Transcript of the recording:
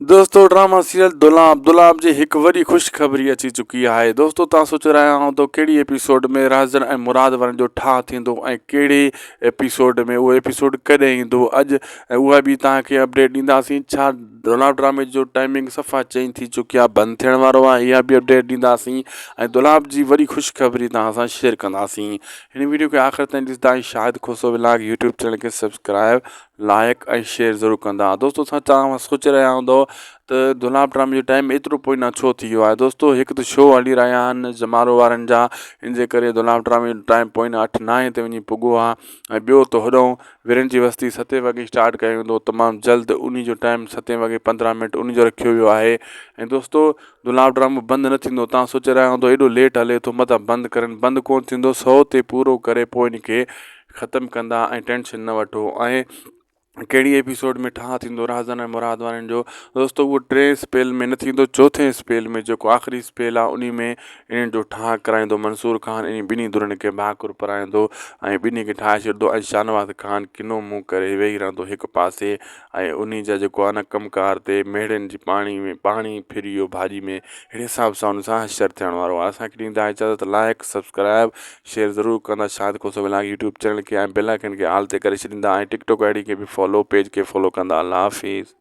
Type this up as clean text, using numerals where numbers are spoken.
دوستو drama serial دولاب دولاب جي هڪ وڏي خوشخبري اچي چڪي آهي دوستو توهان سوچي رهيا هوندو ڪهڙي ايپيسوڊ ۾ رازن ۽ مراد وارن جو ٺاهه ٿيندو ۽ ڪهڙي ايپيسوڊ ۾ اهو ايپيسوڊ ڪڏهن ايندو اڄ ۽ اها به توهان کي اپڊيٽ ڏينداسين ڇا دولاب ڊرامي جو ٽائمنگ صفا چينج ٿي چڪي آهي بند ٿيڻ وارو آهي اها به اپڊيٽ ڏينداسين ۽ دولاب جي وڏي خوشخبري توهان سان شيئر ڪنداسين هن ويڊيو کي آخر تائين ڏسندا ۽ Shahid Khoso vlog YouTube channel کي سبسڪرائب لائڪ ۽ شيئر ضرور ڪندا دوستو اسان توهان سوچي رهيا هوندو ته دولاب ڊرامي جو ٽائيم ايترو پوئنا ڇو ٿي ويو آهي دوستو هڪ ته شو هلي رهيا آهن جمارو وارن جا ان جي ڪري دولاب ڊرامي جو ٽائيم پوئنا اٺ نائين تي وڃي پڳو آهي ۽ ٻيو ته هوڏانهن ورن جي وستي ستين وڳي اسٽارٽ ڪيو ويندو تمام جلد انهي جو ٽائيم ستين وڳي پندرهن منٽ انهي جو رکيو ويو آهي ۽ دوستو دولاب ڊرامو بند نه ٿيندو توهان سوچي رهيا هوندو ايڏو ليٽ هلي ٿو متان بند ڪرن بند ڪونه ٿيندو سو تي پورو ڪري پوء ان کي ختم ڪندا ۽ ٽينشن نه وٺو ۽ ڪهڙي ايپيسوڊ ۾ ٺاهه ٿيندو رازن ۽ مراد وارن جو دوستو اهو ٽئين اسپيل ۾ نه ٿيندو چوٿين اسپيل ۾ جيڪو آخري اسپيل آهي انهي ۾ انهن جو ٺاهه ڪرائيندو منصور خان انهي ٻنهي ڌرين کي ڀاڪر پرائيندو ۽ ٻنهي کي ٺاهي ڇڏندو ۽ شاهنواز خان ڪنو منهن ڪري ويهي رهندو هڪ پاسي ۽ انهي جا جيڪو آهي نه ڪم ڪار تي ميڙين جي پاڻي ۾ پاڻي ڦري ويو ڀاڄي ۾ اهڙي حساب سان ان سان حشر ٿيڻ وارو آهي اسان کي ڏيندا اجازت لائڪ سبسڪرائب شيئر ضرور ڪندا Shahid Khoso vlog YouTube channel کي ۽ بيل آئيڪن کي آل تي ڪري ڇڏيندا ۽ ٽڪ ٽاڪ I D کي به فالو پيج کي فالو ڪندا الله حافظ.